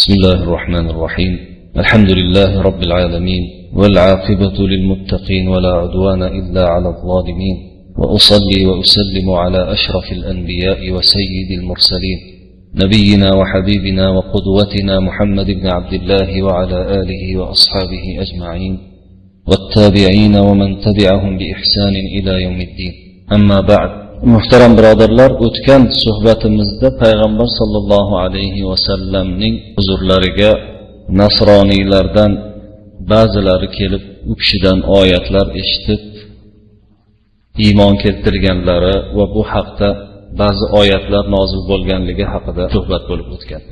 بسم الله الرحمن الرحيم. الحمد لله رب العالمين، والعاقبة للمتقين، ولا عدوان إلا على الظالمين، وأصلي وأسلم على أشرف الأنبياء وسيد المرسلين، نبينا وحبيبنا وقدوتنا محمد بن عبد الله وعلى آله وأصحابه أجمعين، والتابعين ومن تبعهم بإحسان إلى يوم الدين. أما بعد. Muhtaram birodarlar, o'tgan suhbatimizda payg'ambar sallallohu alayhi vasallamning huzurlariga nasroniylardan ba'zilari kelib, u kishidan oyatlar eshitib iymon keltirganlari va bu haqda ba'zi oyatlar nozil bo'lganligi haqida suhbat bo'lib o'tgan.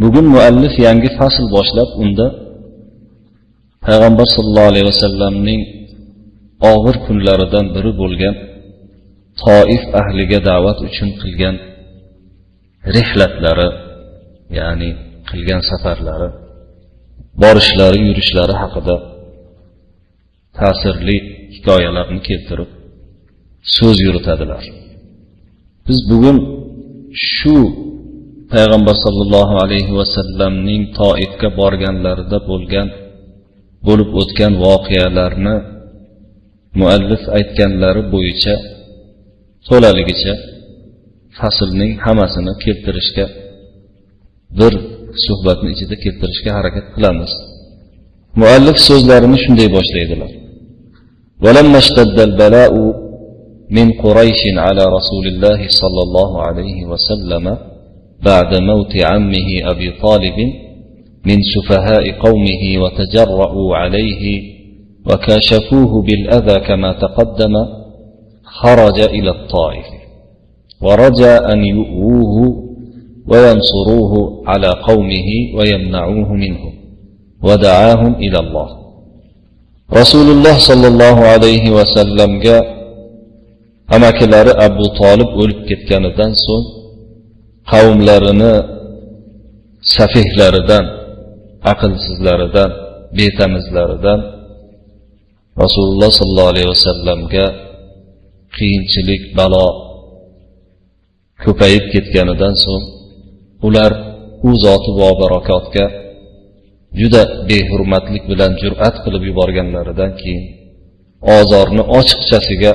Bugun muallif yangi fasl boshlab, unda payg'ambar sallallohu alayhi vasallamning og'ir kunlaridan biri bo'lgan Toif ahliga da'vat uchun qilgan rihlatlari, ya'ni qilgan safarlari, borishlari, yurishlari haqida ta'sirli hikoyalarni keltirib so'z yuritadilar. Biz bugun shu payg'ambar sallallohu alayhi vasallamning Toifga borganlarida bo'lib o'tgan voqealarni muallif aytganlari bo'yicha to'laligicha faslning hammasini keltirishga, bir suhbatning ichida keltirishga harakat qilamiz. Muallif so'zlarini shunday boshlaydilar: "Walamma ishtadda al-bala'u min Quraysh ala Rasulillahi sallallohu alayhi va sallam ba'da mawti ammihi Abi Talib min sufaha'i qawmihi wa tajarra'u alayhi wa kashafuhu bil adha kama taqaddama خرج إلى الطائف ورجا أن يؤوه وينصروه على قومه ويمنعوه منه ودعاهم إلى الله. رسول الله صلى الله عليه وسلم amakilari Abu Talib o'lib ketganidan so'ng qavmlarini safihlaridan, aqlsizlaridan, betamizlaridan Rasululloh sallallohu alayhi vasallamga qiyinchilik, balo ko'payib ketganidan so'ng ular u zoti bobarakotga juda behurmatlik bilan jur'at qilib yuborganlaridan keyin, ozorni ochiqchasiga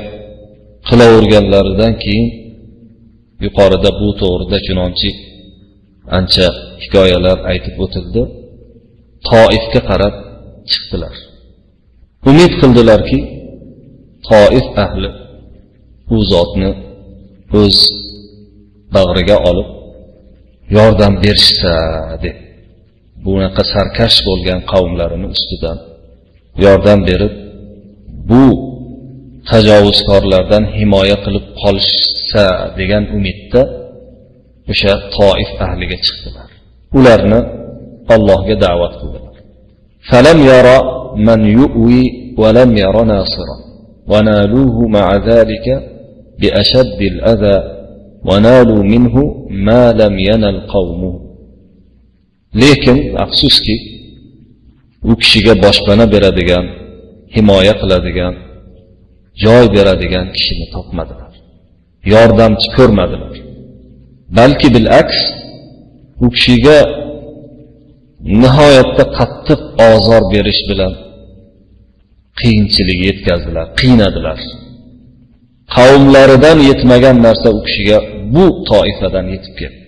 qilaverganlaridan keyin yuqorida bu to'g'rida chunonchi ancha hikoyalar aytib o'tildi. Toifga qarab chiqdilar. Umid qildilarki, Toif ahli u zotni o'z bag'riga olib yordam berishsa deb, bunaqa sarkash bo'lgan qavmlarini ustidan yordam berib, bu tajovuzkorlardan himoya qilib qolishsa degan umidda o'sha Toif ahliga chiqdilar. Ularni Allohga da'vat qildilar. Falam yara man yu'wi va lam yara nasira ونالوه مع ذلك بأشد الأذى ونالوا منه ما لم ينل قومه. Lekin afsuski u kishiga boshpana beradigan, himoya qiladigan, joy beradigan kishini topmadilar. Yordamchi ko'rmadilar. Balki bilaks u kishiga nihoyatda qattiq ozor berish bilan qiyinchilik yetkazdilar, qiynadilar. Qavmlaridan yetmagan narsa u kishiga bu toifadan yetib keldi.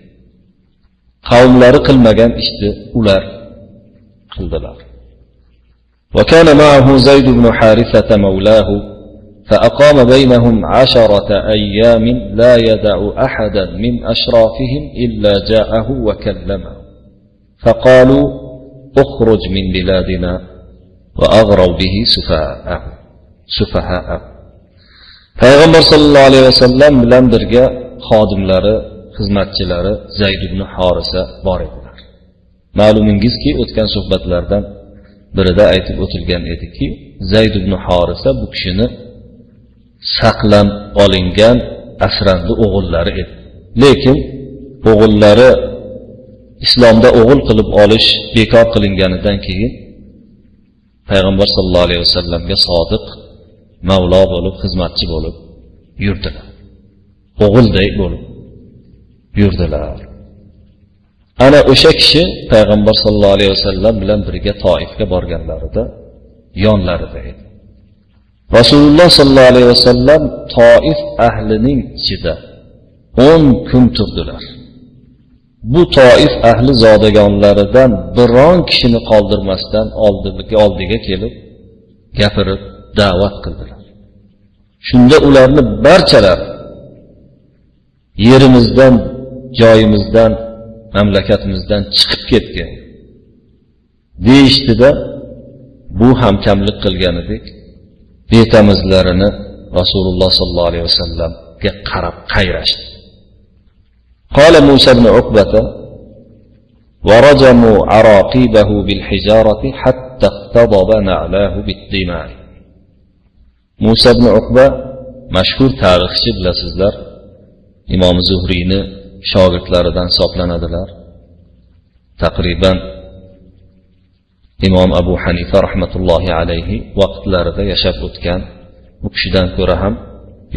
Qavmlari qilmagan ishni ular qildilar. وكان معه زيد بن حارثة مولاه فأقام بينهم 10 أيام لا يدع أحدا من أشرافهم إلا جاءه وكلمه فقالوا اخرج من بلادنا وأغروا به سفهاء. Payg'ambar sallallohu alayhi vasallam bilan birga xodimlari, xizmatchilari Zayd ibn Horisa bor edilar. Ma'lumingizki, o'tgan suhbatlardan birida aytib o'tilgan ediki, Zayd ibn Horisa bu kishini saqlab olingan asrandi o'g'illari edi. Lekin o'g'illari islomda o'g'il qilib olish bekor qilinganidan keyin payg'ambar sallallohu alayhi vasallamga sodiq mavlo bo'lib, xizmatchi bo'lib yurdilar. O'g'ilday bo'lib yurdilar. Ana o'sha kishi payg'ambar sollallohu alayhi vasallam bilan birga Toifga borganlarida yonlarida edi. Rasululloh sollallohu alayhi vasallam Toif ahlining ichida 10 kun turdilar. Bu Toif ahli zodagonlaridan biron kishini qoldirmasdan oldiga kelib gapirib da'vat qildilar. Shunda ularni barchalari yerimizdan, joyimizdan, mamlakatimizdan chiqib ketgan deyishdida, bu ham kamlik qilganidek betamizlarini Rasululloh sollallohu alayhi vasallamga qarab qayrashdi. قال موسى بن عقبة ورجموا عراقيبه بالحجارة حتى اختضب نعلاه بالدماء. موسى بن عقبة mashhur tarixchi, bilasizlar, Imom Zuhriyni shogirdlaridan hisoblanadilar. Taqriban Imom Abu Hanifa rahmatullohi alayhi vaqtlarida yashab o'tgan, bu kishidan ko'ra ham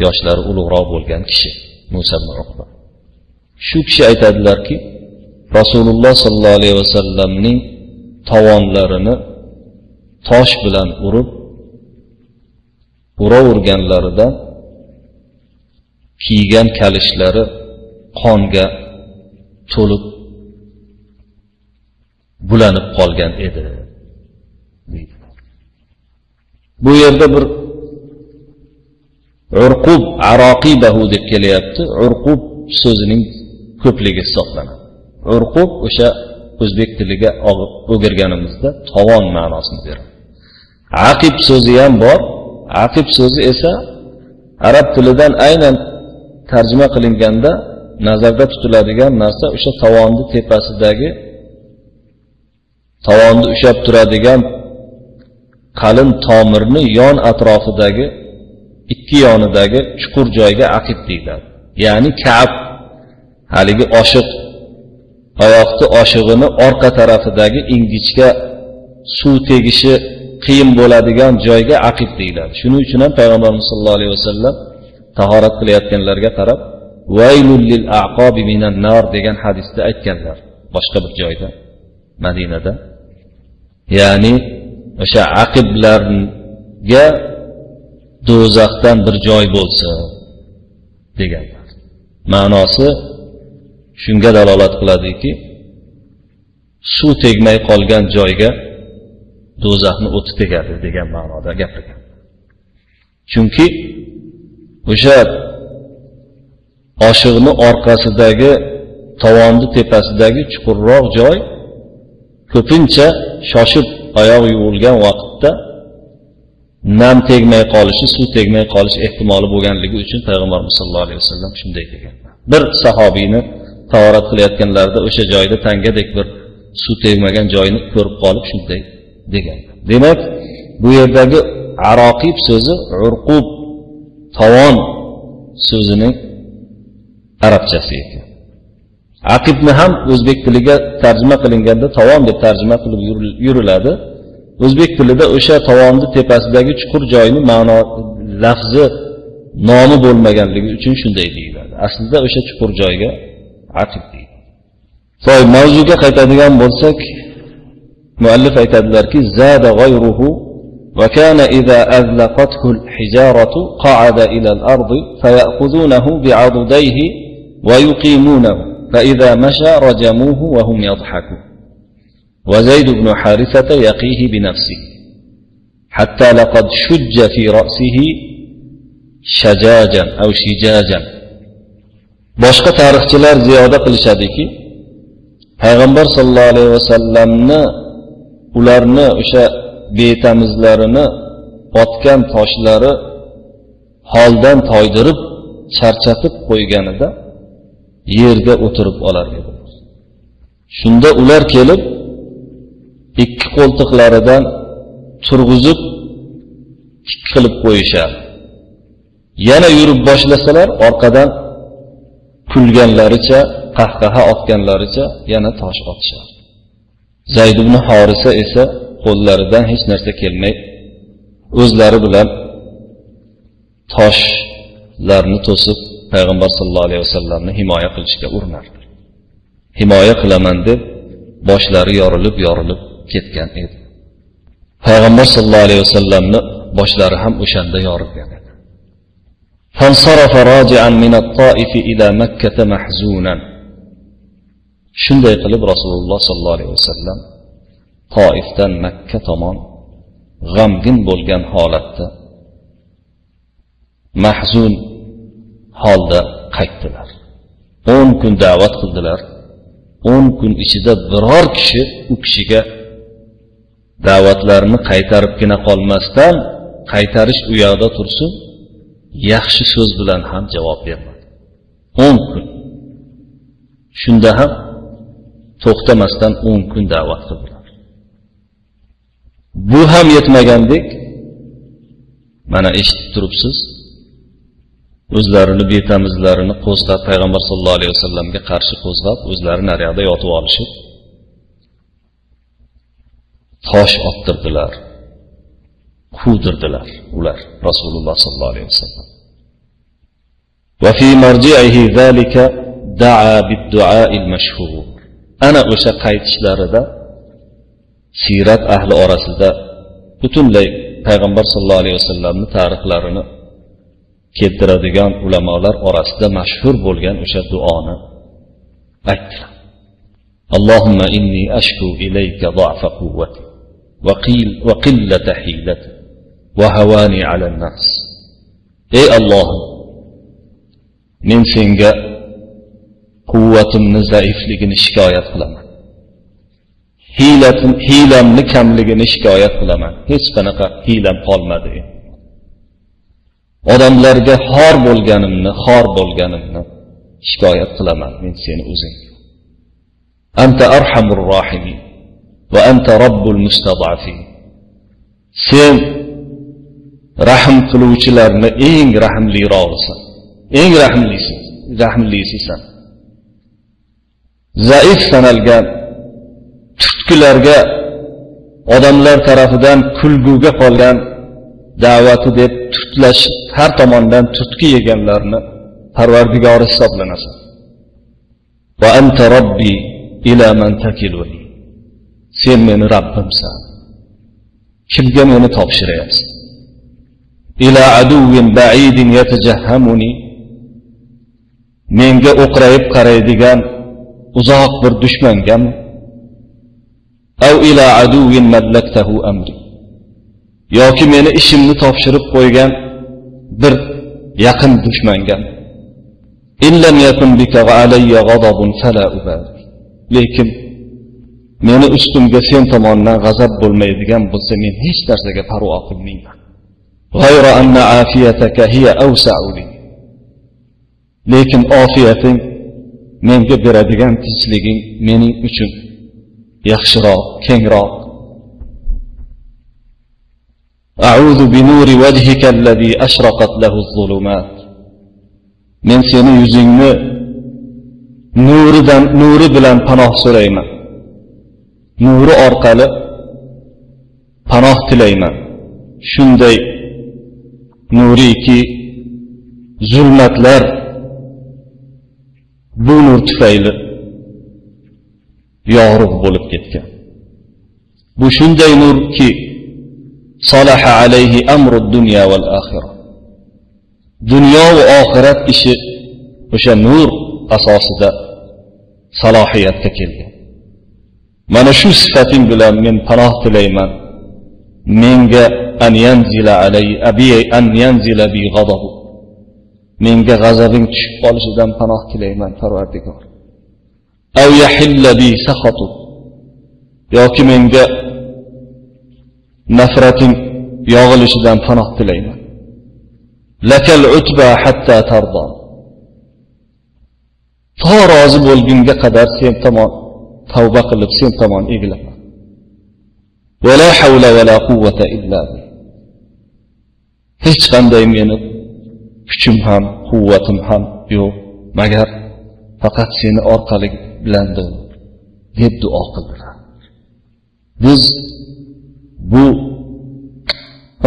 yoshlari ulug'roq bo'lgan kishi Musa ibn Uqba. Shu kishi aytadilarki, Rasululloh sollallohu alayhi vasallamning tovonlarini tosh bilan urib, uraverganlarida kiygan kalishlari qonga to'lib bulanib qolgan edi deydilar. Bu yerda bir urqub aroqibahu deb kelyapti. Urqub so'zining ko'pligi hisoblanadi. Urqub o'sha o'zbek tiliga o'girganimizda tovon ma'nosini beradi. Aqib so'zi ham bor. Aqib so'zi esa arab tilidan aynan tarjima qilinganda nazarda tutiladigan narsa o'sha tovonni tepasidagi tovonni ushlab turadigan qalin tomirni yon atrofidagi ikki yonidagi chuqur joyga aqib deyiladi. Ya'ni ka'b, haligi oshiq, oyoqni oshig'ini orqa tarafidagi ingichka suv tegishi qiyin bo'ladigan joyga aqib deyiladi. Shuning uchun ham payg'ambarimiz sollallohu alayhi vasallam tahorat qilayotganlarga qarab vaylul lil aqobi minan nar degan hadisda aytganlar boshqa bir joyda, Madinada. Ya'ni o'sha aqiblarga do'zaxdan bir joy bo'lsa deganlar. Ma'nosi shunga dalolat qiladiki, suv tegmay qolgan joyga do'zaxni o'ti tegadi degan ma'noda gapirgan. Chunki o'sha oshiqni orqasidagi tovonni tepasidagi chuqurroq joy ko'pincha shoshib oyoq yuvilgan vaqtda nam tegmay qolishi, suv tegmay qolishi ehtimoli bo'lganligi uchun payg'ambarimiz sollallohu alayhi vasallam shunday deganlar. Bir sahobiyni tahorat qilayotganlarida o'sha joyda tangadek bir suv tegmagan joyini ko'rib qolib shunday deganlar. Demak, bu yerdagi aroqib so'zi urqub, tovon so'zining arabchasi ekan. Aqibni ham o'zbek tiliga tarjima qilinganda tovon deb tarjima qilib yuriladi. O'zbek tilida o'sha tovonni tepasidagi chuqur joyni ma'no lafzi nomi bo'lmaganligi uchun shunday deyiladi. Aslida o'sha chuqur joyga aqib deyiladi. So'ng mavzuga qaytadigan bo'lsak, muallif aytadilarki, zada g'ayruhu va kana iza azlaqathu al-hijaratu qa'ada ila al-ardi fayaquzunahu bi'adudayhi va yuqimunahu fa iza masha rajamuhu wa hum yadhakun. وزيد بن حارثة يقيه بنفسه حتى لقد شج في رأسه شجاجا أو شجاجا. Boshqa tarixchilar ziyoda qilishadiki, payg'ambar sollallohu alayhi vasallamni ularni o'sha betamizlarini otgan toshlari holdan toydirib charchatib qo'yganida yerga o'tirib olar edi. Shunda ular kelib ikki qo'ltiqlaridan turg'izib tik qilib qo'yishar. Yana yurib boshlasalar orqadan kulganlaricha, qahqaha otganlaricha yana tosh otishar. Zayd ibn Horisa esa qo'llaridan hech narsa kelmay o'zlari bilan toshlarni to'sib payg'ambar sollallohu alayhi vasallamni himoya qilishga urinardi. himoya qilaman deb boshlari yorilib ketgan edi. Payg'ambar sallallohu alayhi vasallamni boshlari ham o'shanda yorilgan edi. Fansarafa raji'an min at-Ta'if ila Makkah mahzunan. Shunday qilib Rasululloh sallallohu alayhi vasallam Toifdan Makka tomon g'amgin bo'lgan holatda, mahzun holda qaytdilar. 10 kun da'vat qildilar. 10 kun ichida biror kishi u kishiga da'vatlarini qaytaribgina qolmasdan, qaytarish u yoqda tursin, yaxshi so'z bilan ham javob bermadi. 10 kun. Shunda ham to'xtamasdan 10 kun da'vat qildilar. Bu ham yetmagandek, mana eshitib turibsiz, o'zlarini betamizlarini qo'zg'ab, payg'ambar sollallohu alayhi vasallamga qarshi qo'zg'ab, o'zlari naryoqda yotib olishib, tosh ottirdilar, quvdirdilar ular Rasululloh sollallohu alayhi vasallam. Va fi marji'ihi zalika da'a bid-du'a'il mashhur. Ana o'sha qaytishlarida siyrat ahli orasida butunlay payg'ambar sollallohu alayhi vasallamning tarixlarini keltiradigan ulamolar orasida mashhur bo'lgan o'sha duoni aytdilar. Allohumma inni ashku ilayka da'fa quvvati va qillata hiylati va hawani 'ala an-nas. Ey Allohim, men senga quvvatimni zaifligini shikoyat qilaman. Hiylamni kamligini shikoyat qilaman. Hech qanaqa hiylam qolmadi. Odamlarga xor bo'lganimni shikoyat qilaman men seni o'zing. Anta arhamur rohimin va anta robbul mustad'afin. Sen rahm qiluvchilarni eng rahmlirog'isan, eng rahmlisisan. Zaif sanalgan tutkilarga odamlar tarafidan kulguga qolgan da'vati deb tutlash, har tomondan tutki yeganlarni parvardigori hisoblanasan. Va anta robbi ila man takiluni. Sen meni Rabbimsan. Kimga meni topshiryapsan? Ila aduwwin ba'idin yatajahhamuni. Menga o'qrayib qaraydigan uzoq bir dushmangami? Aw ila aduwwin mallaktahu amri. Yoki meni ishimni topshirib qo'ygan bir yaqin dushmangami? In lam yakun bika alayya ghadabun fala ubali. Lekin meni ustimga sen tomonidan g'azab bo'lmaydigan bo'lsa, men hech narsaga parvo qilmayman. G'ayra anna afiyataka hiya awsa'u li. Lekin ofiyating, menga beradigan tinchliging mening uchun yaxshiroq, kengroq. A'udhu bi nuri wajhika allazi ashraqat lahu adh-dhulumat. Men seni yuzingni nuri bilan panoh so'rayman. Nuri orqali panoh tilayman. Shunday nuriki zulmatlar bu nur tufayli yorug' bo'lib ketgan. Bu shunday nurki salaha alayhi amru dunya val oxirah. Dunyo va oxirat ishi o'sha nur asosida salohiyatga kelgan. Mana shu sifating bilan men panoh tilayman. Menga an yanzila alay abi an yanzila bi ghadabu. Menga g'azabing tushib qolishidan panoh tilayman, Parvardigor. Aw yahilla bi sakhatu. Yoki menga nafrating yog'ilishidan panoh tilayman. Lakal utba hatta tarda. To rozi bo'lgunga qadar sen tomon tavba qilib, sen tomon egilaman. Va la havla va la quvvata illa billah. Hech qanday meni kuchim ham, quvvatim ham yo'q, magar faqat seni orqali bilandir deb duo qildilar. Biz bu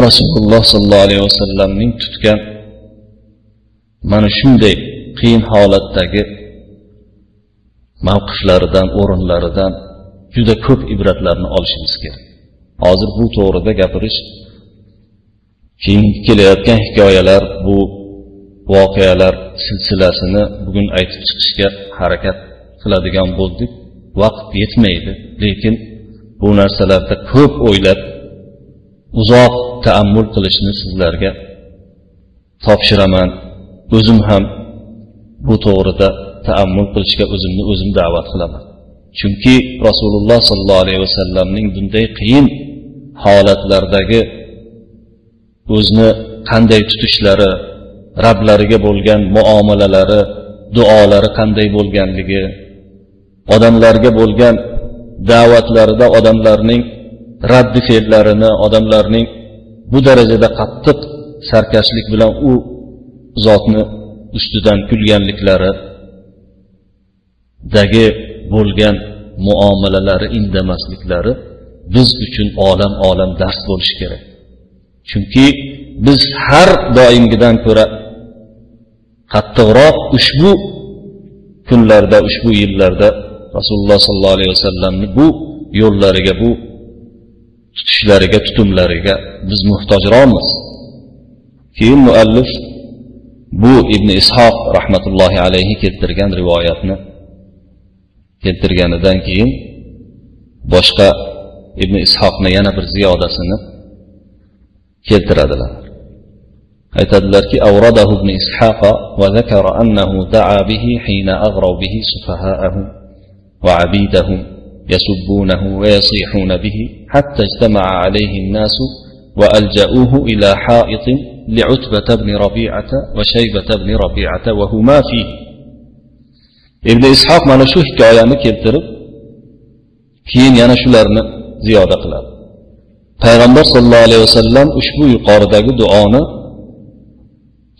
Rasululloh sollallohu alayhi vasallamning tutgan mana shunday qiyin holatdagi mavqiflaridan, o'rinlaridan juda ko'p ibratlarni olishimiz kerak. Hozir bu to'g'rida gapirish, keyin kelayotgan hikoyalar, bu voqealar silsilasini bugun aytib chiqishga harakat qiladigan bo'ldik. Vaqt yetmaydi, lekin bu narsalarda ko'p o'ylab, uzoq ta'ammul qilishni sizlarga topshiraman. O'zim ham bu to'g'rida ta'ammul qilishga o'zimni o'zim da'vat qilaman. Chunki Rasululloh sollallohu alayhi vasallamning bunday qiyin holatlardagi o'zini qanday tutishlari, Rablariga bo'lgan muomalalari, duolari qanday bo'lganligi, odamlarga bo'lgan da'vatlarida odamlarning raddi fe'llarini, odamlarning bu darajada qattiq sarkashlik bilan u zotni ustidan kulganliklari dagi bo'lgan muomalalari, indamasliklari biz uchun olam-olam dars bo'lishi kerak. Chunki biz har doimgidan ko'ra qattiqroq ushbu kunlarda, ushbu yillarda Rasululloh sollallohu alayhi vasallamni bu yo'llariga, bu tutishlariga, tutumlariga biz muhtojroqmiz. Keyin muallif bu Ibn Ishoq rahmatullohi alayhi keltirgan rivoyatni keltirganidan keyin boshqa Ibn Ishoqni yana bir ziyodasini keltiradilar. Aytadilarki, awradahu Ibn Ishoq va zakara annahu da'a bihi hina aghraw bihi sufaha'ahum va 'abidahum yasubbunahu va yasihuna bihi hatta ijtama'a alayhi an-nas va alja'uhu ila ha'itin li'utbah ibn Rabi'ata va Shaybah ibn Rabi'ata va huma fihi. Ibn Ishoq mana shu hikoyani keltirib, keyin yana shularni ziyoda qiladi. Payg'ambar sollallohu alayhi vasallam ushbu yuqoridagi duoni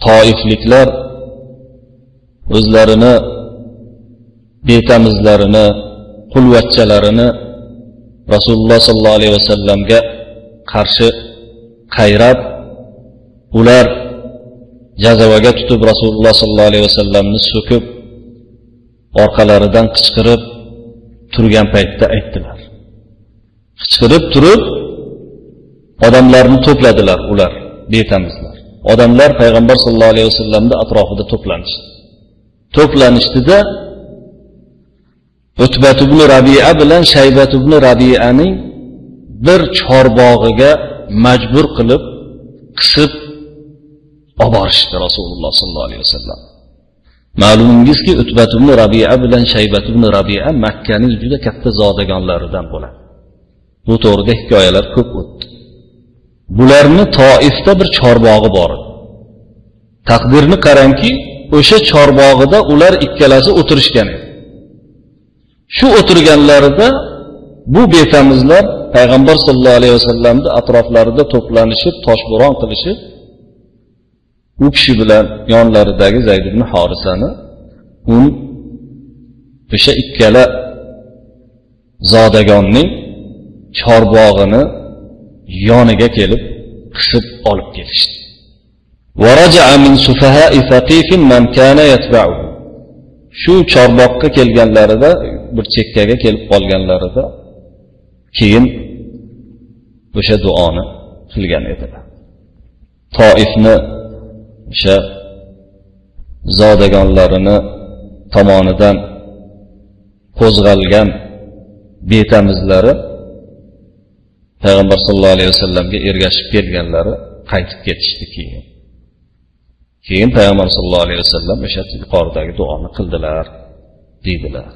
toifliklar o'zlarini betamizlarini, qulvachchalarini Rasululloh sollallohu alayhi vasallamga qarshi qayrab, ular jazavaga tutib Rasululloh sollallohu alayhi vasallamni so'kib, orqalaridan qichqirib turgan paytda aytdilar. Qichqirib turib odamlarni to'pladilar ular, betamizlar. Odamlar payg'ambar sollallohu alayhi vasallamning atrofida to'planishdi. To'planishdida Utbat ibn Rabi'a bilan Shaybat ibn Rabi'aning bir chorbog'iga majbur qilib, qisib oborishdi Rasululloh sollallohu alayhi vasallam. Ma'lumingizki, Utbat ibn Rabi'a bilan Shaybat ibn Rabi'a Makkaning juda katta zodagonlaridan bo'ladi. Bu to'g'rida hikoyalar ko'p o'tdi. Bularni Toifda bir chorbog'i bor edi. Taqdirni qarangki, o'sha chorbog'ida ular ikkalasi o'tirishgan edi. Shu o'tirganlarida bu betamizlar payg'ambar sollallohu alayhi vasallamning atroflarida to'planishib, toshbo'ron qilishib, u kishi bilan yonlaridagi Zayd ibn Horisani o'sha ikkala zodagonning chorbog'ini yoniga kelib qisib olib kelishdi. Va raja'a min sufaha'i Thaqif man kana yatba'uhu. Shu chorboqqa kelganlarida, bir chekkaga kelib qolganlarida keyin o'sha duoni qilgan edilar. Toifni o'sha zodagonlarini tomonidan qo'zg'algan betamizlari payg'ambar sollallohu alayhi vasallamga ergashib kelganlari qaytib ketishdi keyin. Keyin payg'ambar sollallohu alayhi vasallam o'sha yuqoridagi duoni qildilar deydilar.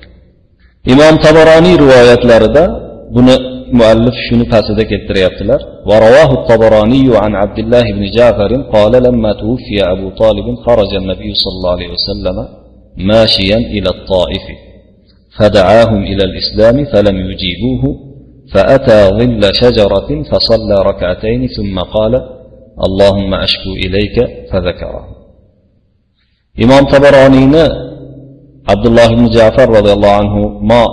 Imom Tabaroniy rivoyatlarida buni muallif shuni pastida keltiryaptilar. Va rawahu Tabaroniy an Abdullah ibn Ja'far qala lamma tuwfiya Abu Talib kharaja an-nabiy sallallohu alayhi vasallam mashiyan ila at-Ta'if fada'ahum ila al-islam falam yujibuhu فأتى ظل شجرة فصلى ركعتين ثم قال اللهم أشكو إليك فذكره. إمام طبرانينا عبد الله بن جعفر رضي الله عنه ما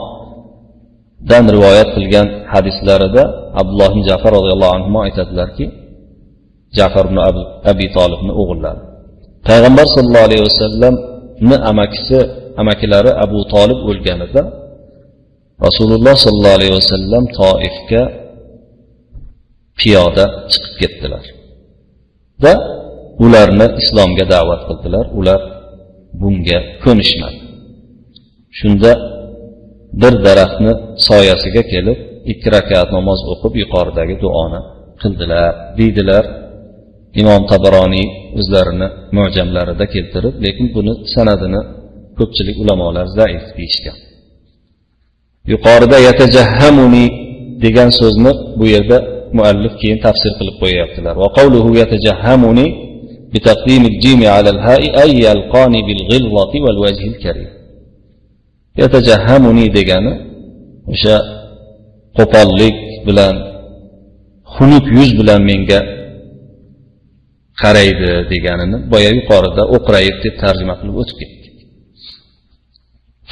dan rivoyat qilgan hadislarida Abdulloh ibn Ja'far radhiyallohu anhu aytadilarki, Ja'far ibn Abi Talibning o'g'illari payg'ambar sollallohu alayhi vasallamni amakisi amakilari Abu Tolib o'lganida Rasululloh sollallohu alayhi vasallam Toifga piyoda chiqib ketdilar va ularni islomga da'vat qildilar. Ular bunga ko'nishmadi. Shunda bir daraxtni soyasiga kelib 2 rakat namoz o'qib yuqoridagi duoni qildilar deydilar. Imom Tabaroniy o'zlarini mo'jamlarida keltirib, lekin buni sanadini ko'pchilik ulamolar zaif deyishgan. Yuqorida yatajahhamuni degan so'zni bu yerda muallif keyin tafsir qilib qo'yaptilar. Va qawluhu yatajahhamuni bi taqdimil jimi ala al-ha'i ay yalqani bil ghilzati wal wajhil karim. Yatajahhamuni degani o'sha qo'pollik bilan, xunuk yuz bilan menga qaraydi deganini boya yuqorida o'qrayib deb tarjima qilib o'tib ketdik.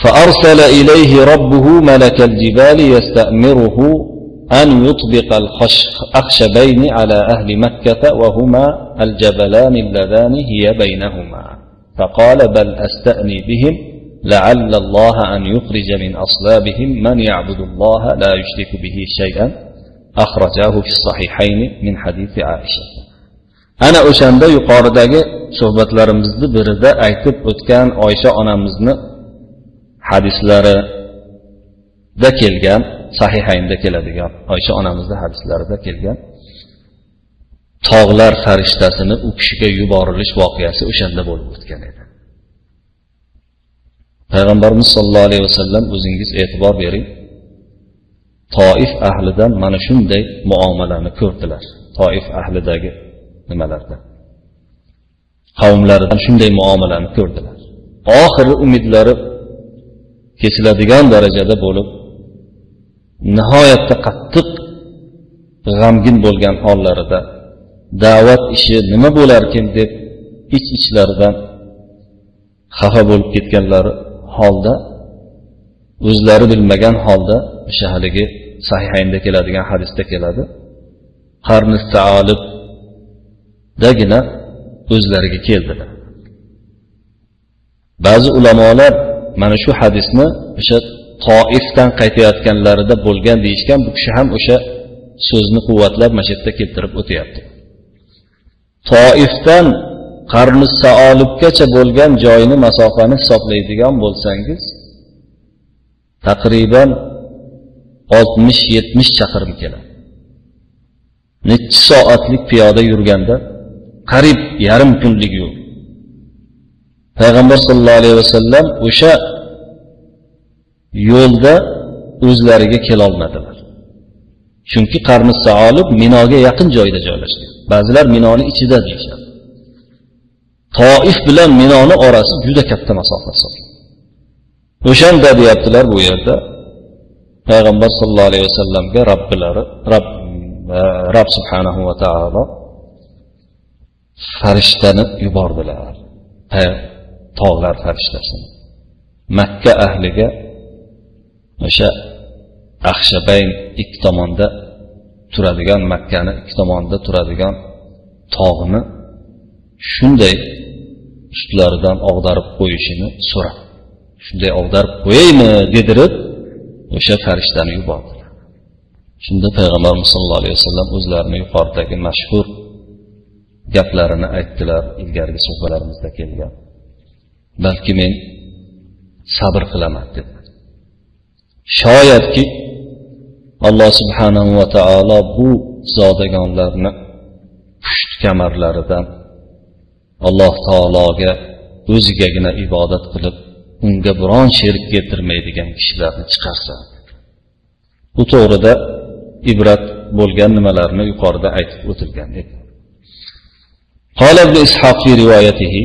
فأرسل إليه ربه ملك الجبال يستأمره أن يطبق الأخشبين على أهل مكة وهما الجبلان اللذان هي بينهما فقال بل أستأني بهم لعل الله أن يخرج من أصلابهم من يعبد الله لا يشرك به شيئا أخرجاه في الصحيحين من حديث عائشة. Ana o'shanda yuqoridagi suhbatlarimizni birida aytib o'tgan Oysha onamizni hadislarida kelgan, sahihaynda keladigan Oysha onamizni hadislarida kelgan tog'lar farishtasini u kishiga yuborilish voqeasi o'shanda bo'lib o'tgan edi. Payg'ambarimiz sollallohu alayhi vasallam, o'zingiz e'tibor bering, Toif ahlidan mana shunday muomalani ko'rdilar. Toif ahlidagi nimalarda, qavmlaridan shunday muomalani ko'rdilar. Oxiri umidlari kesiladigan darajada bo'lib, nihoyatda qattiq g'amgin bo'lgan hollarida da'vat ishi nima bo'larkin deb ich-ichlaridan xafa bo'lib ketganlari holda, o'zlari bilmagan holda o'sha haligi sahihaynda keladigan hadisda keladi, Qarni Saalibdagina o'zlariga keldilar. Ba'zi ulamolar mana shu hadisni o'sha Toifdan qaytayotganlarida bo'lgan deyishgan, bu kishi ham o'sha so'zni quvvatlab mana shu yerda keltirib o'tyapti. Toifdan Qarni Saalibgacha bo'lgan joyini, masofani hisoblaydigan bo'lsangiz, taqriban 60-70 chaqirim keladi. Necha soatlik piyoda yurganda qariyb yarim kunlik yo'l. Payg'ambar sollallohu alayhi vasallam o'sha yo'lda o'zlariga kela olmadilar. Chunki Qarni Saalib Minoga yaqin joyda joylashgan. Ba'zilar Minoni ichida deyishadi. Toif bilan Minoni orasi juda katta masofa hisoblanadi. O'shanda deyaptilar bu yerda Payg'ambar sollallohu alayhi vasallamga Robbilari, Rab subhanahu va taolo farishtani yubordilar. Tog'lar farishtasini. Makka ahliga o'sha Axshabayn ikki tomonda turadigan, Makkani ikki tomonda turadigan tog'ni shunday ustlaridan og'darib qo'yishini so'rab, shunday og'darib qo'yaymi dedirib o'sha farishtani yubordilar. Shunda Payg'ambarimiz sollallohu alayhi vasallam o'zlarini yuqoridagi mashhur gaplarini aytdilar, ilgarigi suhbatlarimizda kelgan. Balki men sabr qilaman dedi. Shoyatki Alloh subhanahu va taolo bu zodagonlarni pusht kamarlaridan Alloh taologa o'zigagina ibodat qilib, unga biron sherik keltirmaydigan kishilarni chiqarsa. Bu to'g'rida ibrat bo'lgan nimalarni yuqorida aytib o'tilgan edi. Qala Ibn Ishoq fi rivoyatihi,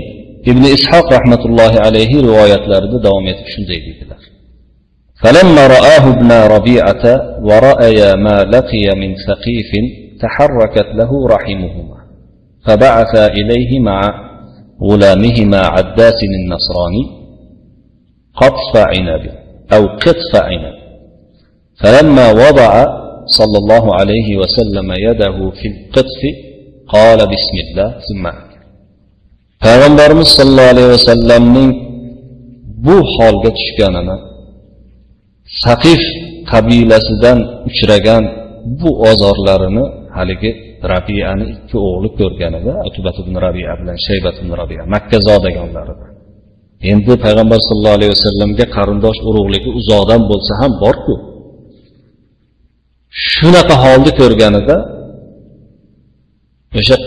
Ibn Ishoq rahmatullohi alayhi rivoyatlarida davom etib shunday dedilar. فلما رآه ابن ربيعة ورأيا ما لقي من ثقيف تحركت له رحمهما فبعثا إليه مع غلامهما عداس النصراني قطف عنب أو قطف عنب فلما وضع صلى الله عليه وسلم يده في القطف قال بسم الله ثم أكل. Payg'ambarimiz sollallohu alayhi vasallamning bu holga tushganini, Saqif qabilasidan uchragan bu ozorlarini haligi Rabi'ani ikki o'g'li ko'rganida, Utbat ibn Rabi'a bilan Shaybat ibn Rabi'a Makka zodagonlarida. Endi payg'ambar sollallohu alayhi vasallamga qarindosh urug'ligi uzoqdan bo'lsa ham bor-ku. Shunaqa holni ko'rganida o'sha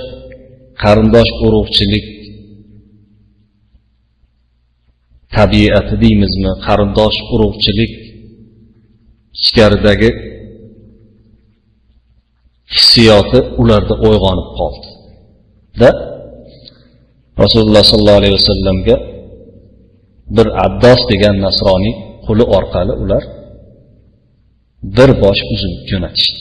qarindosh urug'chilik tabiati deymizmi, qarindosh urug'chilik ichkaridagi hissiyoti ularda uyg'onib qoldi. Da Rasululloh sollallohu alayhi vasallamga bir Addos degan nasroniy quli orqali ular bir bosh uzum jo'natishdi.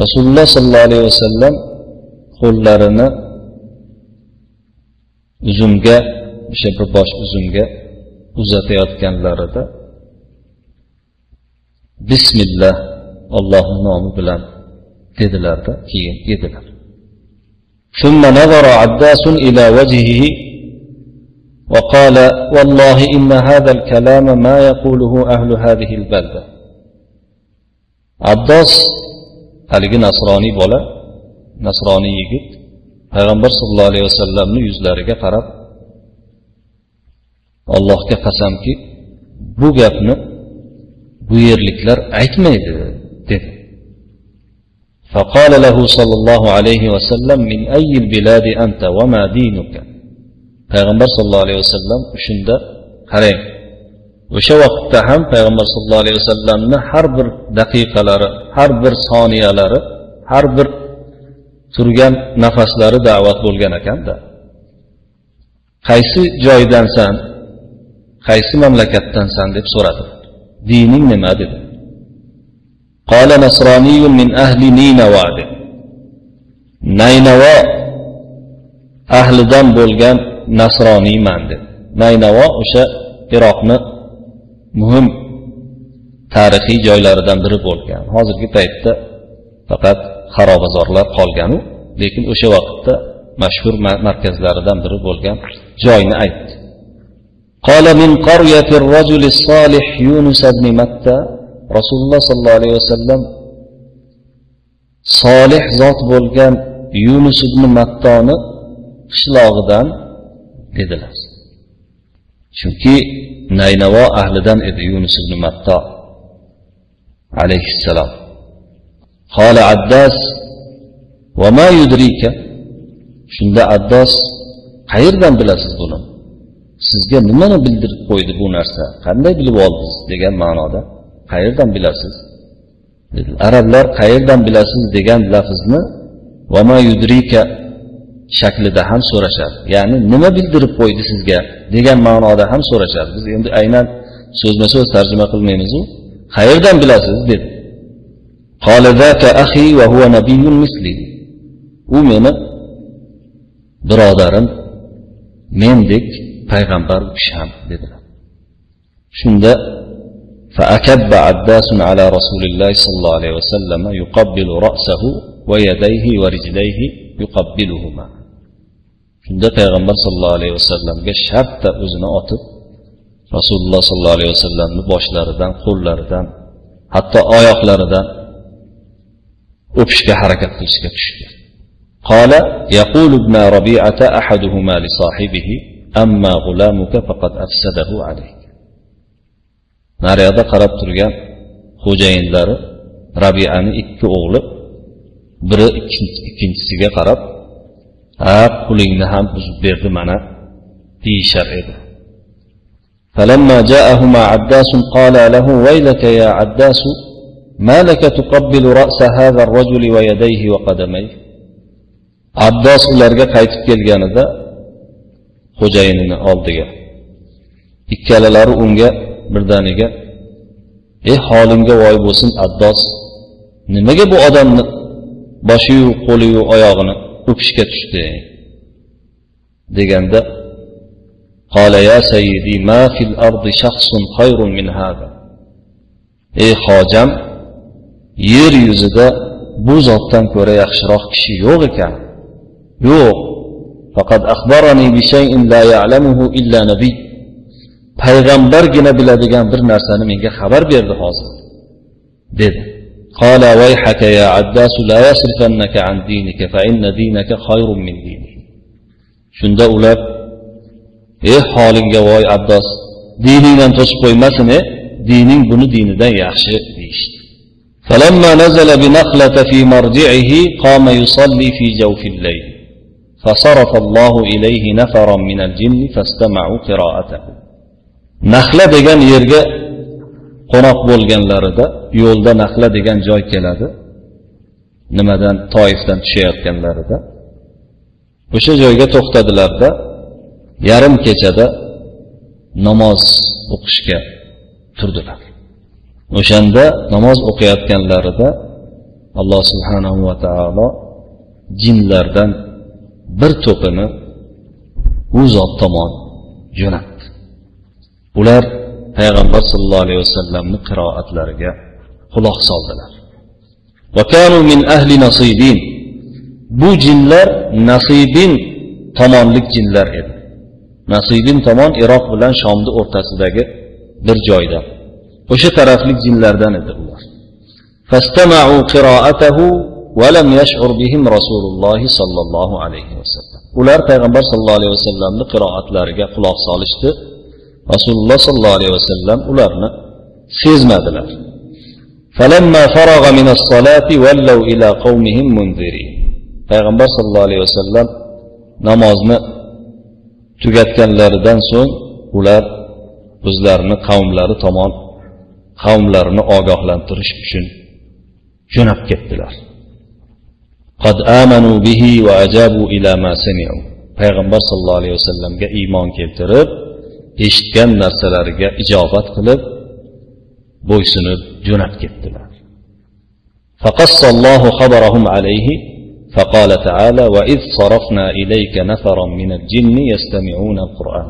Rasululloh sollallohu alayhi vasallam qo'llarini uzumga, o'sha bir bosh uzumga uzatayotganlarida Bismillah, Allohning nomi bilan dedilarda, keyin yedilar. Thumma nazara Addas ila wajhihi wa qala wallahi inna hadha al-kalam ma yaquluhu ahlu hadhihi al-balda. Addos haligi nasroniy bola, nasroniy yigit payg'ambar sollallohu alayhi vasallamning yuzlariga qarab, Allohga qasamki, bu gapni bu yerliklar aytmaydi dedi. فقال له صلى الله عليه وسلم من أي البلاد أنت وما دينك. Payg'ambar sollallohu alayhi vasallam shunda qarang, o'sha vaqtda ham payg'ambar sollallohu alayhi vasallamni har bir daqiqalari, har bir soniyalari, har bir turgan nafaslari da'vat bo'lgan ekanda. Qaysi joydansan, qaysi mamlakatdansan deb so'radi. Dining nima dedi. Qala nasroniyyun min ahli Ninawa dedi. Naynavo ahlidan bo'lgan nasroniyman dedi. Naynavo o'sha Iroqni muhim tarixiy joylaridan biri bo'lgan. Hozirgi paytda faqat xarobazorlar qolgan-u, lekin o'sha vaqtda mashhur markazlaridan biri bo'lgan joyni aytdi. Qala min qaryati ar-rajul as-solih Yunus ibn Matta. Rasululloh sollallohu alayhi vasallam solih zot bo'lgan Yunus ibn Mattoni qishlog'idan dedilar. Chunki Naynavo ahlidan edi Yunus ibn Matta alayhissalom. Qala Addas va ma yudrika. Shunda Addas, qayerdan bilasiz buni? Sizga nimani bildirib qo'ydi bu narsa? Qanday bilib oldingiz degan ma'noda, qayerdan bilasiz? Dedilar. Arablar qayerdan bilasiz degan lafzni va ma yudrika shaklida ham so'rashadi. Ya'ni nima bildirib qo'ydi sizga degan ma'noda ham so'rashadi. Biz endi aynan so'zma-so'z tarjima qilmaymiz-u. Qayerdan bilasiz dedi. Qala zaka akhi va huwa nabiyyun misli. U meni birodarim, mendek payg'ambar u kishi ham dedilar. Shunda فأكب عداس على رسول الله صلى الله عليه وسلم يقبل رأسه ويديه ورجليه يقبلهما. Shunda payg'ambar sollallohu alayhi vasallamga shartta o'zini otib, Rasululloh sollallohu alayhi vasallamni boshlaridan, qo'llaridan, hatto oyoqlaridan o'pishga harakat qilishga tushdi. Qala yaqulu ibn Rabi'ata ahaduhuma li sahibihi amma g'ulamuka faqad afsadahu alayk. Nariyada qarab turgan xo'jayinlari Rabi'ani ikki o'g'li biri ikkinchisiga qarab, ha, qulingni ham buzib berdi mana deyishar edi. فلما جاءهما عداس قال له ويلك يا عداس ما لك تقبل رأس هذا الرجل ويديه وقدميه. Addos ularga qaytib kelganida xo'jayinini oldiga ikkalalari unga birdaniga, ey holingga voy bo'lsin Addos, nimaga bu odamni boshiyu qo'liyu oyog'ini o'pishga tushdi deganda, qala ya sayyidi ma fil ardi shakhsun khayrun min hada. Ey hojam, yer yuzida bu zotdan ko'ra yaxshiroq kishi yo'q ekan. Yo'q. فقد أخبرني بشيء لا يعلمه إلا نبي. Payg'ambargina biladigan bir narsani menga xabar berdi hozir, dedi. قال ويحك يا عداس لا يصرفنك عن دينك فإن دينك خير من دينه. Shunda ular, ey holingga voy Abbos, diningdan to'sib qo'ymasin, dining buni dinidan yaxshi, deyishdi. فلما نزل بنخلة في مرجعه قام يصلي في جوف الليل فصرف الله إليه نفرا من الجن فاستمعوا قراءته. Naxla degan yerga qo'noq bo'lganlarida yo'lda Naxla degan joy keladi. Nimadan? Toifdan tushayotganlarida o'sha joyga to'xtadilarda yarim kechada namoz o'qishga turdilar. O'shanda namoz o'qiyotganlarida Alloh subhanahu va taolo jinlardan bir to'pini u zot tomon jo'natdi. Ular payg'ambar sollallohu alayhi vasallamni qiroatlariga quloq soldilar. Va kanu min ahli nasibin. Bu jinlar Nasibin tomonlik jinlar edi. Nasibin tomon Iroq bilan Shomning o'rtasidagi bir joyda. O'sha taraflik jinlardan edi ular. Fastama'u qiroatahu va lam yash'ur bihim Rasululloh sallallohu alayhi vasallam. Ular payg'ambar sollallohu alayhi vasallamning qiroatlariga quloq solishdi. Rasululloh sallallohu alayhi vasallam ularni sezmadilar. Falamma faragha min as-salati wallaw ila qawmihim munzirin. Payg'ambar sallallohu alayhi vasallam namozni tugatganlaridan so'ng ular o'zlarini qavmlari tomon qavmlarini ogohlantirish uchun jo'nab ketdilar. Qad amanu bihi va ajabu ila ma sami'u. Payg'ambar sallallohu alayhi vasallamga iymon keltirib, eshitgan narsalariga ijobat qilib, bo'ysunib jo'nab ketdilar. Faqassallohu xabarahum alayhi faqala ta'ala va iz sarafna ilayka nafaran minal jinni yastami'una al-Qur'an.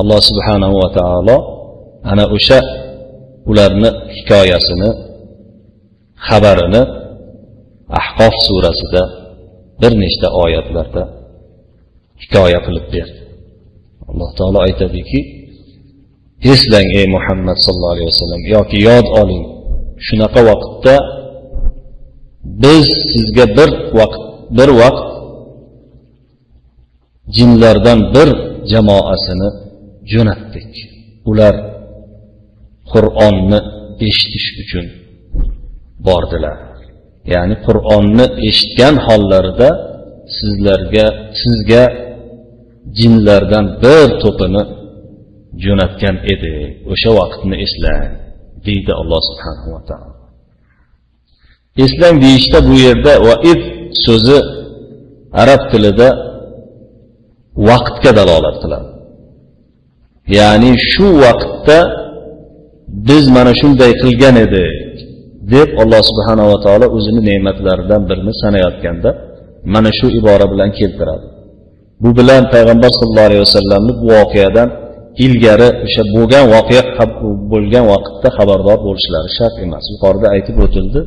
Alloh subhanahu va taolo ana o'sha ularni hikoyasini, xabarini Ahqof surasida bir nechta oyatlarda hikoya qilib berdi. Alloh taolo aytadiki, eslang ey Muhammad sallallohu alayhi vasallam, yoki yod oling, shunaqa vaqtda biz sizga bir vaqt jinlardan bir jamoasini jo'natdik. Ular Qur'onni eshitish uchun bordilar. Ya'ni Qur'onni eshitgan hollarida sizga jinlardan bir to'pini jo'natgan edi. O'sha vaqtni eslang, deydi Alloh subhanahu va taolo. Eslang deyishda bu yerda va id so'zi arab tilida vaqtga dalolat qiladi. Ya'ni shu vaqtda biz mana shunday qilgan edik deb Alloh subhanahu va taolo o'zini ne'matlaridan birini sanayotganda mana shu ibora bilan keltiradi. Bu bilan payg'ambar sollallohu alayhi vasallamni bu voqeadan ilgari o'sha bo'lgan voqea bo'lgan vaqtda xabardor bo'lishlari shart emas. Yuqorida aytib o'tildi.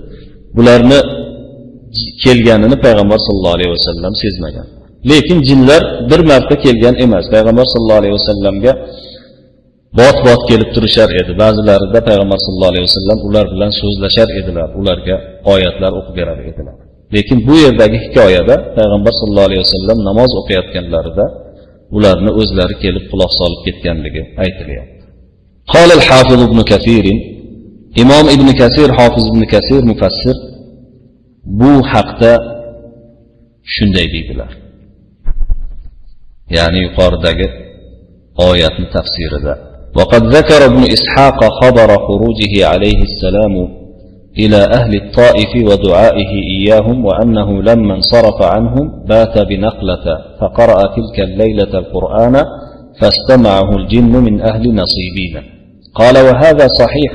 Bularni kelganini payg'ambar sollallohu alayhi vasallam sezmagan. Lekin jinlar bir marta kelgan emas. Payg'ambar sollallohu alayhi vasallamga bot-bot kelib turishar edi. Ba'zilarida payg'ambar sollallohu alayhi vasallam ular bilan so'zlashar edilar, ularga oyatlar o'qib berar edilar. Lekin bu yerdagi hikoyada payg'ambar sollallohu alayhi vasallam namoz o'qiyotganlarida ularni o'zlari kelib quloq solib ketganligi aytilyapti. Qala al-Hafiz ibn Kathir, Imom Ibn Kasir, Hofiz Ibn Kasir mufassir bu haqda shunday deydilar. Ya'ni yuqoridagi oyatni tafsirida. وقد ذكر ابن إسحاق خبر خروجه عليه السلام إلى أهل الطائف ودعائه إياهم وأنه لما انصرف عنهم بات بنخلة فقرأ تلك الليلة القرآن فاستمعه الجن من أهل نصيبين. قال وهذا صحيح،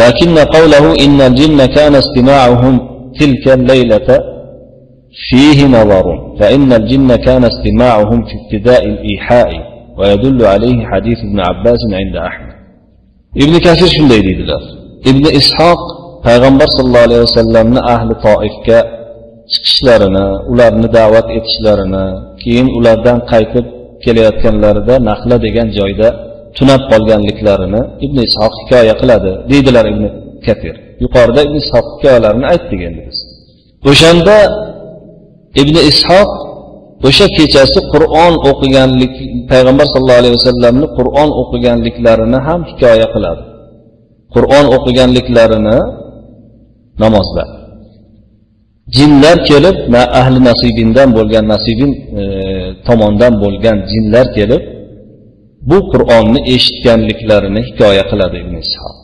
لكن قوله إن الجن كان استماعهم تلك الليلة فيه نظر، فإن الجن كان استماعهم في ابتداء الإيحاء، ويدل عليه حديث ابن عباس عند أحمد. Ibn Kasir shunday deydilar. Ibn Ishoq payg'ambar sollallohu alayhi vasallamni ahli Toifga chiqishlarini, ularni da'vat etishlarini, keyin ulardan qaytib kelayotganlarida Naxla degan joyda tunab qolganliklarini Ibn Ishoq hikoya qiladi, deydilar Ibn Kathir. Yuqorida Ibn Ishoq hikoyalarini aytdik endi biz. O'shanda Ibn Ishoq o'sha kechasi Qur'on o'qiganlik, payg'ambar sallallohu alayhi vasallamni Qur'on o'qiganliklarini ham hikoya qiladi. Qur'on o'qiganliklarini namozda. Jinlar kelib, ahli nasibindan bo'lgan, nasibin tomondan bo'lgan jinlar kelib bu Qur'onni eshitganliklarini hikoya qiladi Ibn Ishoq.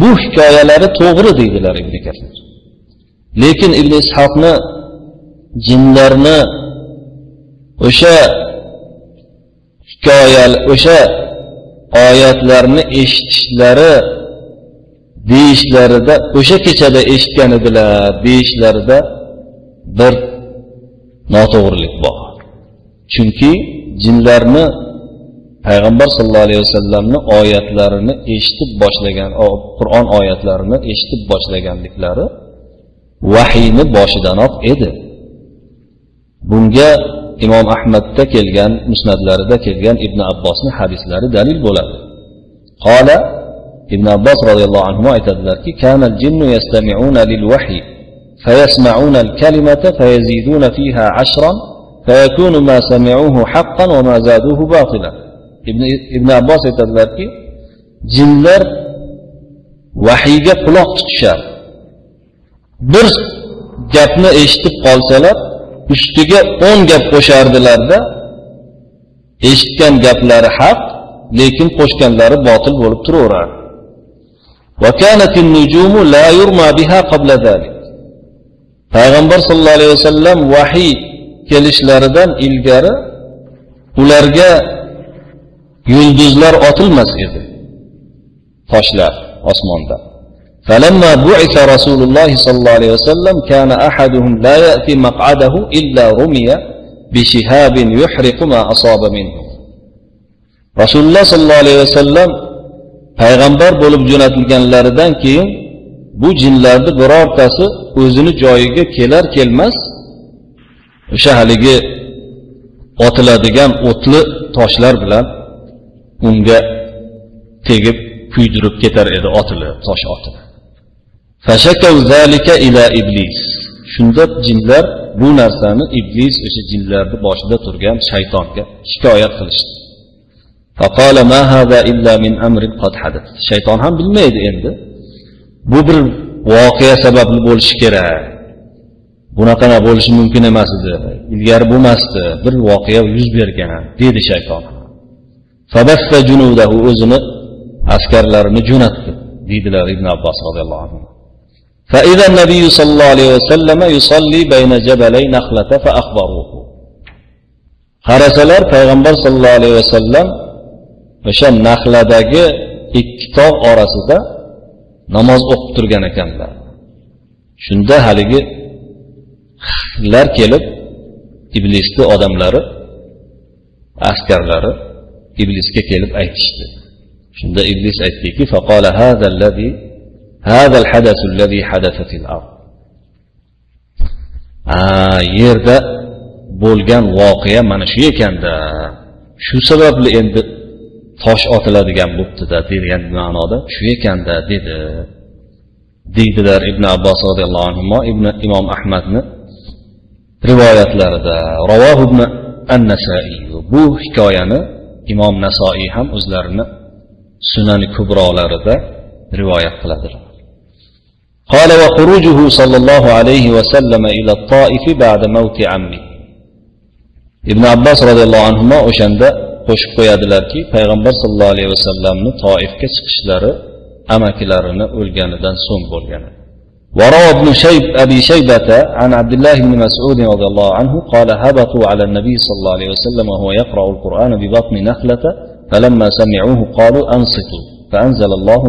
Bu hikoyalari to'g'ri deydilar Ibn Kathir. Lekin Ibn Ishoqni jinlarni o'sha hikoya, o'sha oyatlarni eshitishlari deyishlarida, o'sha kechada eshitgan edilar deyishlarida bir noto'g'rilik bor. Chunki jinlarni payg'ambar sallallohu alayhi vasallamni oyatlarini eshitib boshlagan, Qur'on oyatlarini eshitib boshlaganliklari vahiyni boshidanoq edi. Bunga Imom Ahmadda kelgan, musnadlarida kelgan Ibn Abbosning hadislari dalil bo'ladi. Qala Ibn Abbos radhiyallohu anhu aytadilarki, kanal jinnu yastami'una lil wahy fayasma'una al kalimata fayaziduna fiha 10 fayakunu ma sami'uhu haqqan wa ma zaduhu batilan. Ibn Abbos aytadilarki, jinlar vahiyga quloq tutishar. Bir gapni eshitib qolsalar, ustiga 10 gap qo'shardilarda, eshitgan gaplari haq, lekin qo'shganlari botil bo'lib turaverardi. Va kanatin nujumu la yurma biha qabla zalik. Payg'ambar sallallohu alayhi vasallam vahiy kelishlaridan ilgari ularga yulduzlar otilmas edi, toshlar osmonda. فلما بعث رسول الله صلى الله عليه وسلم كان أحدهم لا يأتي مقعده إلا رمي بشهاب يحرق ما أصاب منه. Rasululloh sallallohu alayhi vasallam payg'ambar bo'lib jo'natilganlaridan keyin bu jinlarni birortasi o'zini joyiga kelar kelmas o'sha haligi otiladigan o'tli toshlar bilan unga tegib kuydirib ketar edi, otilib, tosh otilib. Fashakav zalika ila iblis. Shunda jinlar bu narsani iblis, o'sha jinlarning boshida turgan shaytonga shikoyat qilishdi. Faqala ma hada illa min amrin qad hadath. Shayton ham bilmaydi endi. Bu bir voqea sababli bo'lishi kerak. Bunaqa bo'lishi mumkin emas edi. Ilgari bo'lmasdi. Bir voqea yuz bergan, dedi shayton. Fabassa junudahu, o'zini askarlarini jo'natdi, deydilar Ibn Abbos radhiyallohu anhu. فإذا النبي صلى الله عليه وسلم يصلي بين جبلي نخلة فأخبروه. Qarasalar payg'ambar sallallohu alayhi vasallam o'sha Naxladagi ikki tog' orasida namoz o'qib turgan ekanlar. Shunda haligi lar kelib, iblisni odamlari, askarlari iblisga kelib aytishdi. Shunda iblis aytdiki, faqala hada allazi hada al-hadath allazi hadatha fil ard. Yerda bo'lgan voqea mana shu ekanda, shu sababli endi tosh otiladigan bo'pti-da degan ma'noda shu ekanda dedi. Deydilar Ibn Abbos radhiyallohu anhu, Ibn Imom Ahmadni rivoyatlarida. Ravohu ibn an-Nasa'iy. Bu hikoyani Imom Nasoiy ham o'zlarini Sunani Kubrolarida rivoyat qiladilar. قال وخروجه صلى الله عليه وسلم إلى الطائف بعد موت عمه. Ibn Abbos radhiyallohu anhuma o'shanda qo'shib qo'yadilarki, payg'ambar sallallohu alayhi vasallamni Toifga chiqishlari amakilarini o'lganidan so'ng bo'lgan. وروى ابن أبي شيبة عن عبد الله بن مسعود رضي الله عنه قال هبطوا على النبي صلى الله عليه وسلم وهو يقرأ القرآن ببطن نخلة فلما سمعوه قالوا أنصتوا فأنزل الله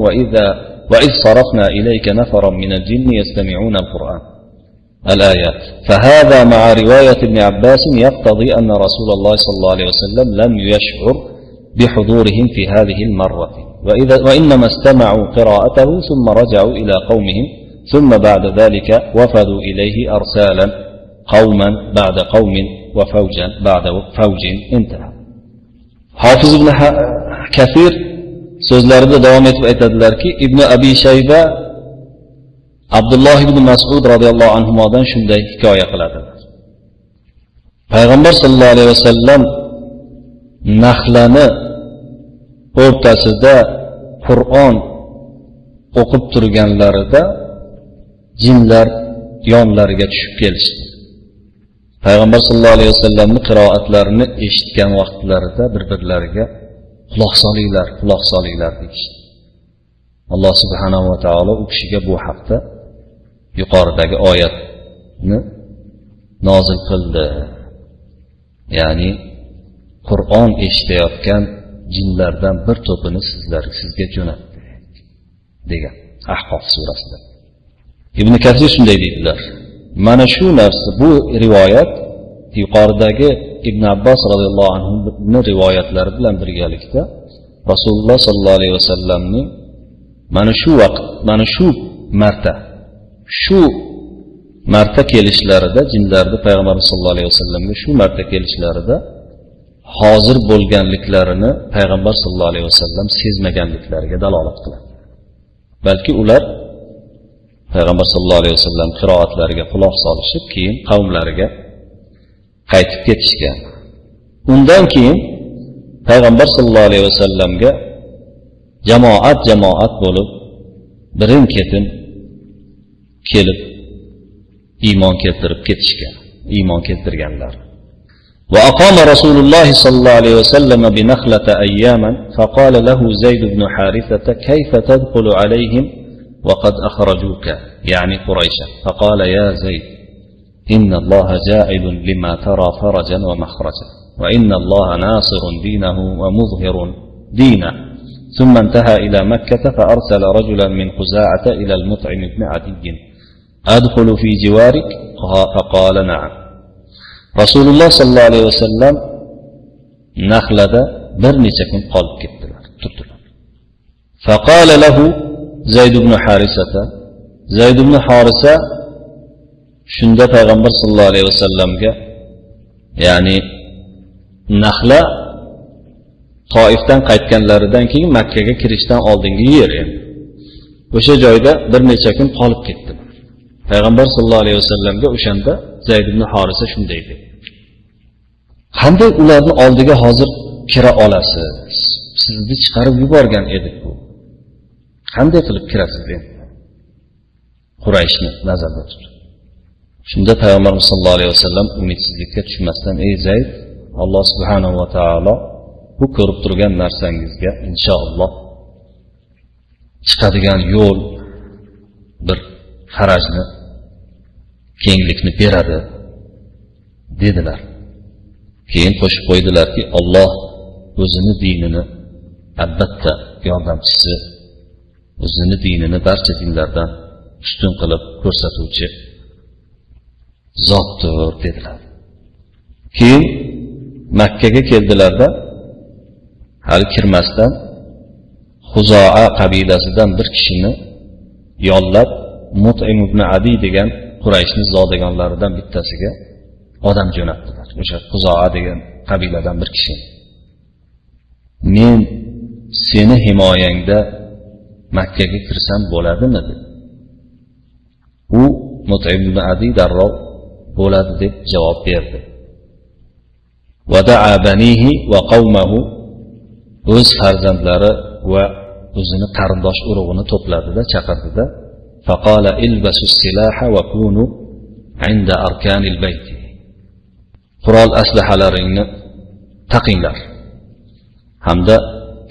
وإذ صرفنا إليك نفرا من الجن يستمعون القرآن الآيات. فهذا مع رواية ابن عباس يقتضي أن رسول الله صلى الله عليه وسلم لم يشعر بحضورهم في هذه المرة، وإنما استمعوا قراءته ثم رجعوا إلى قومهم ثم بعد ذلك وفدوا إليه أرسالا قوما بعد قوم وفوجا بعد فوج. انتهى. Hofiz ibn Kasir so'zlarida davom etib aytadilarki, Ibn Abi Shayba Abdulloh ibn Mas'ud radhiyallohu anhudan shunday hikoya qiladilar. Payg'ambar sallallohu alayhi vasallam Nahlani o'rtasida Qur'on o'qib turganlarida jinlar yonlariga tushib kelishdi. Payg'ambar sallallohu alayhi vasallamning qiroatlarini eshitgan vaqtlarida bir-birlariga quloq solinglar, quloq solinglar deyishdi. Alloh subhanahu va taolo u kishiga bu haqda yuqoridagi oyatni nozil qildi. Ya'ni Qur'on eshitayotgan jinlardan bir to'pini sizga jo'natdi degan Ahqof surasida. Ibn Kasir shunday deydilar. Mana shu narsa, bu rivoyat yuqoridagi Ibn Abbos radhiyallohu anhuning rivoyatlari bilan birgalikda Rasululloh sallallohu alayhi vasallamning mana shu vaqt, mana shu marta kelishlarida, jinlarni payg'ambar sallallohu alayhi vasallamga shu marta kelishlarida hozir bo'lganliklarini payg'ambar sallallohu alayhi vasallam sezmaganliklariga dalolat qiladi. Balki ular payg'ambar sallallohu alayhi vasallam qiroatlariga quloq solishib, keyin qavmlariga qaytib ketishgan. Undan keyin payg'ambar sallallohu alayhi vasallamga jamoat jamoat bo'lib birin-ketin kelib iymon keltirib ketishgan, iymon keltirganlar. وأقام رسول الله صلى الله عليه وسلم بنخلة أياما فقال له زيد بن حارثة كيف تدخل عليهم وقد أخرجوك، يعني قريشا. فقال يا زيد إن الله جاعل لما ترى فرجا ومخرجا وإن الله ناصر دينه ومظهر دينه. ثم انتهى إلى مكة فأرسل رجلا من خزاعة إلى المطعم بن عدي أدخل في جوارك؟ فقال نعم. Rasululloh sallallohu alayhi vasallam Nahlada bir necha kun qolib ketdilar, turdilar. Faqala lahu Zayd ibn Harisata, Zayd ibn Harisa shunda payg'ambar sallallohu alayhi vasallamga, ya'ni Nahla Toifdan qaytganlaridan keyin Makka ga kirishdan oldingi yer endi. O'sha joyda bir necha kun qolib ketdilar. Payg'ambar sallallohu alayhi vasallamga o'shanda Zayd ibn Harisa shunday dedi: qanday ularni oldiga hozir kira olasiz? Sizni chiqarib yuborgan edik bu. Qanday qilib kirasiz endi? Qurayshni nazarda tutib. Shunda payg'ambarimiz sollallohu alayhi vasallam umidsizlikka tushmasdan, ey Zayd, Alloh subhanahu va taolo bu ko'rib turgan narsangizga inshaalloh chiqadigan yo'l, bir farajni, kenglikni beradi dedilar. Keyin qo'shib qo'ydilarki, Alloh o'zini dinini albatta yordamchisi, o'zini dinini barcha dinlardan ustun qilib ko'rsatuvchi zotdir dedilar. Keyin Makka ga keldilarda, hali kirmasdan Xuzoa qabilasidan bir kishini yollab Mut'im ibn Adi degan Qurayshning zodagonlaridan bittasiga odam jo'natdilar. O'sha Xuzoa degan qabiladan bir kishi. Men seni himoyangda Makka ga kirsam bo'ladimi deb. U Mut'im ibn Adi darrov bo'ladi deb javob berdi. Vada'a banihi va qavmahu, o'z farzandlari va o'zini qarindosh urug'ini to'pladida, chaqirdida. Faqala ilbasu silaha va kunu inda arkanil bayt. Qurol aslahalaringni taqinglar hamda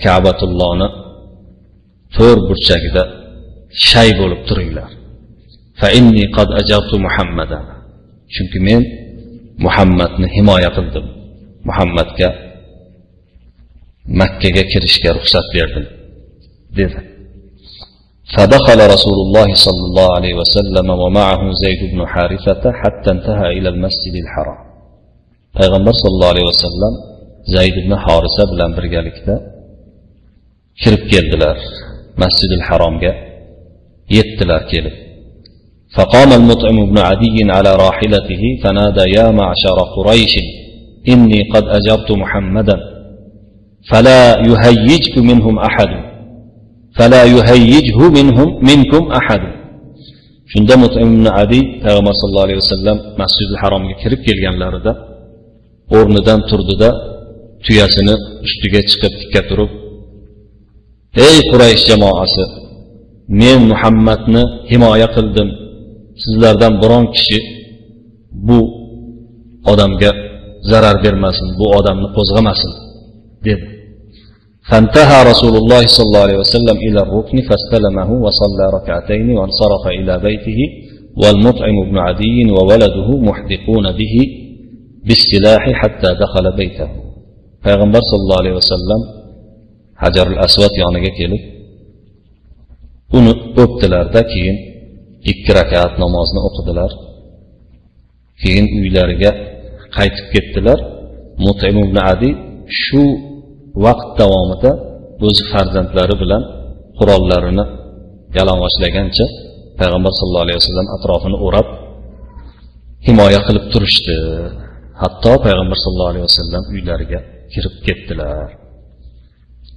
Ka'batullohni to'rt burchagida shay bo'lib turinglar. Fa inni qad ajartu Muhammadan. Chunki men Muhammadni himoya qildim. Muhammadga Makka ga kirishga ruxsat berdim dedi. فدخل رسول الله صلى الله عليه وسلم ومعه زيد بن حارثة حتى انتهى إلى المسجد الحرام. Payg'ambar sallallohu alayhi vasallam Zayd ibn Harisa bilan birgalikda kirib keldilar. Masjidil Haromga yetdilar kelib. فقام المطعم بن عدي على راحلته فنادى يا معشر قريش إني قد أجرت محمدا فلا يهيجك منهم أحد فلا يهيجه منهم منكم أحد. Shunda Mut'im ibn Adi payg'ambar sallallohu alayhi vasallam Masjidil Haromga kirib kelganlarida o'rnidan turdida tuyasini ustiga chiqib tikka turib, ey Quraysh jamoasi, men Muhammadni himoya qildim, sizlardan biron kishi bu odamga zarar bermasin, bu odamni qo'zg'amasin dedi. فانتهى رسول الله صلى الله عليه وسلم إلى الركن فاستلمه وصلى ركعتين وانصرف إلى بيته والمطعم بن عدي وولده محدقون به بالسلاح حتى دخل بيته. Payg'ambar sallallohu alayhi vasallam Hajarul Asvad yoniga kelib uni o'pdilarda, keyin 2 rakat namozni o'qidilar. Keyin uylariga qaytib ketdilar. Mut'im ibn Adi shu vaqt davomida o'z farzandlari bilan qurollarini yalang'ochlagancha payg'ambar sallallohu alayhi vasallam atrofini o'rab himoya qilib turishdi. Hatto payg'ambar sallallohu alayhi vasallam uylariga kirib ketdilar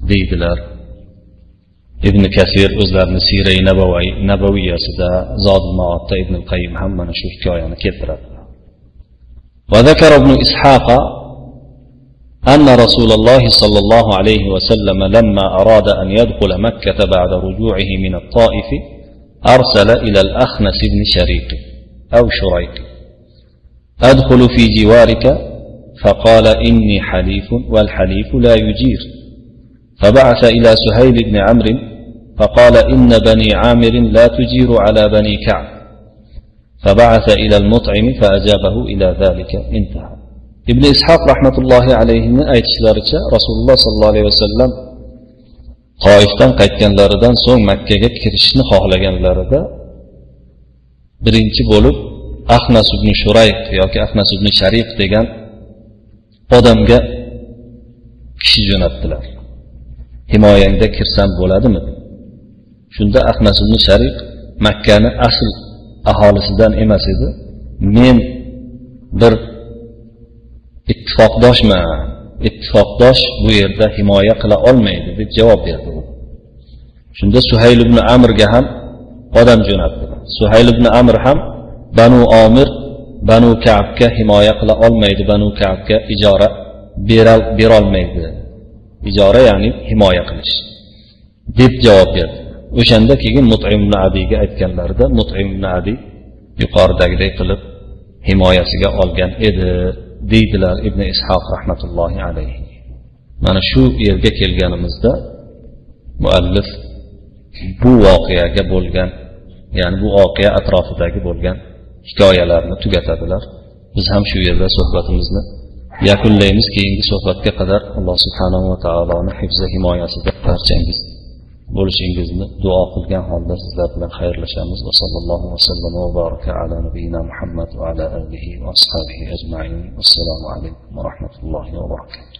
deydilar. Ibn Kasir o'zlarini Siyrai Nabaviyasida, Zodul Maodda Ibn Qayyim ham mana shu hikoyani keltiradi. Va zakara Ibn Ishaqa أن رسول الله صلى الله عليه وسلم لما أراد أن يدخل مكة بعد رجوعه من الطائف أرسل إلى الأخنس بن شريق أو شريق أدخل في جوارك فقال إني حليف والحليف لا يجير. فبعث إلى سهيل بن عمرو فقال إن بني عامر لا تجير على بني كعب. فبعث إلى المطعم فأجابه إلى ذلك. انتهى. Ibn Ishoq rahmatullohi alayhini aytishlaricha Rasululloh sallallohu alayhi vasallam Toifdan qaytganlaridan so'ng Makka ga kirishni xohlaganlarida birinchi bo'lib Ahnas ibn Shurayq yoki Ahnas ibn Shariq degan odamga kishi jo'natdilar. Himoyangda kirsam bo'ladimi? Shunda Ahnas ibn Shariq Makkani asl aholisidan emas edi. Men bir ittifoqdoshman, ittifoqdosh bu yerda himoya qila olmaydi deb javob berdi u. Shunda Suhayl ibn Amrga ham odam jo'natdilar. Suhayl ibn Amr ham Banu Omir Banu Ka'bga himoya qila olmaydi, Banu Ka'bga ijora berolmaydi. Ijora ya'ni himoya qilish deb javob berdi. O'shanda keyin Mut'im ibn Adiyga aytganlarida Mut'im ibn Adiy yuqoridagidek qilib himoyasiga olgan edi deydilar Ibn Ishoq rahmatullohi alayhi. Mana shu yerga kelganimizda muallif bu voqeaga bo'lgan, ya'ni bu voqea atrofidagi bo'lgan hikoyalarni tugatadilar. Biz ham shu yerda suhbatimizni yakunlaymiz. Keyingi suhbatga qadar Alloh subhanahu va taoloning hifzi himoyasida barchangiz bo'lishingizni duo qilgan holda sizlar bilan xayrlashamiz. Va sallallohu vasallam va baraka ala nabiyina Muhammad va ala alihi va ashabihi ajma'in. Assalomu alaykum va rahmatullohi va barakatuh.